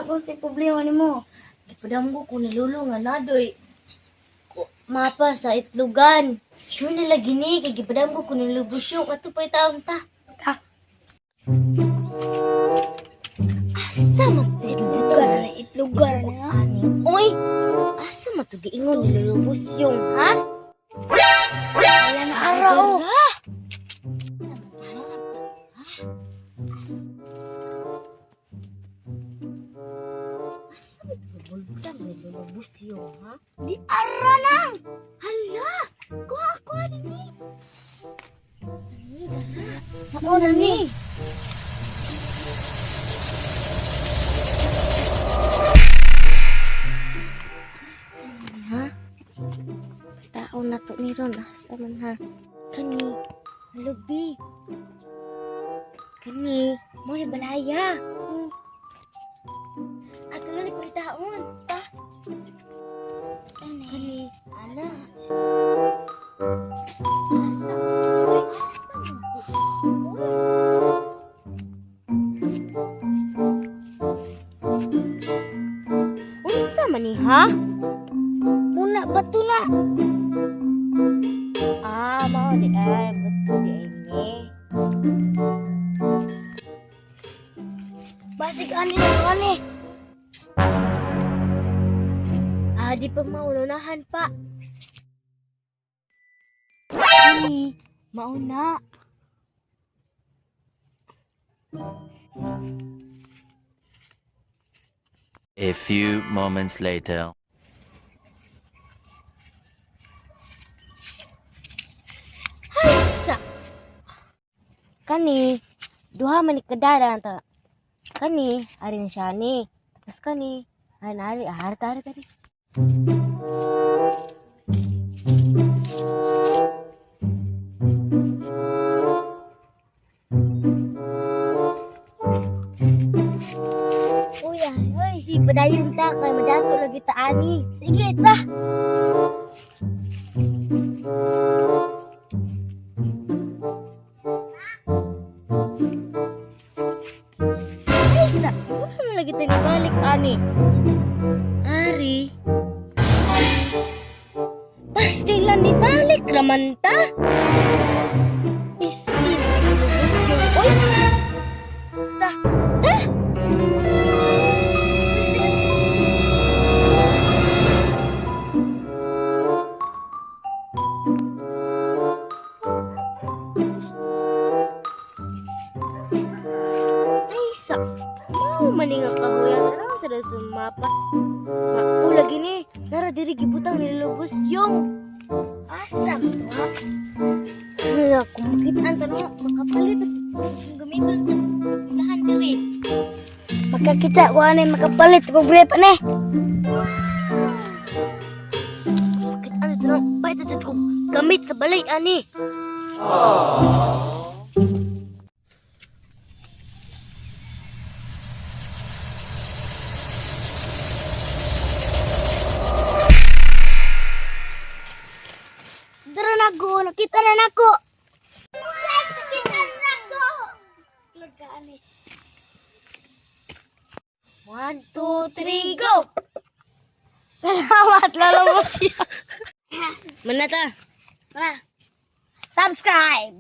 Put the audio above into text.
Kung si problema nimo. Gipadamgo ko ni Lolo nga nadoy mapa sa itlogan. Sure nila gini kay gipadamgo ko ni Lubusyong ato pa'y taon ta. Ta. Asa man to Itlogan na itlogan na. Ani? Oy, asa man to giingon ni Lolo Busyong, ha? Wala na araw. Asa ba? Ha? Asa man to gibultang ni Lolo Busyong, ha? Di ara nang. Hala! Kuha ko ni. Mao na ni. Ha? Tao na to ni ron. Asa man ha? Kani, lubi. Kani, mo ni balaya. Ato na ni pagitaon. Ta. Kani, ana. Asa? Uy, asa man to? Uy. Unsa man ni ha? Muna bato na. Ah, mao di ay, bato di ay ni. Basig ani na ani. Ah, di pa maunahan pa. Kani, mauna. A few moments later. Sa. Kani, duha man ni kadara ta. Kani, ari na siya ni. Tapos kani, ari na ari, ari tari tari. Uy, ay, oy. Di padayon ta kay madato lagi ta ani. Sige ta. Ay sa, wala man lagi ta nibalik ani. Ari. Pastilan ni balik raman ta. Pistil sa lubos yung oy. Ta, ta. Ay sa, mao man ni nga kahuyan ano sa daw sumapa. Mao lagi ni, nara diri gibutang nilubos yung. Asa man to ha? Wala, kung makitaan ta no, makapalit at kung gamiton sa eskwelahan diri. Makakita ko ani makapalit kog brief ani. Makitaan ta no, pait at kong gamit sa balay ani. Dara na ko, nakita na nako. Nakita na nako. Lagaan eh. 1, 2, 3, go! Salamat, Lolo Busyo. Manata! Tara. Subscribe.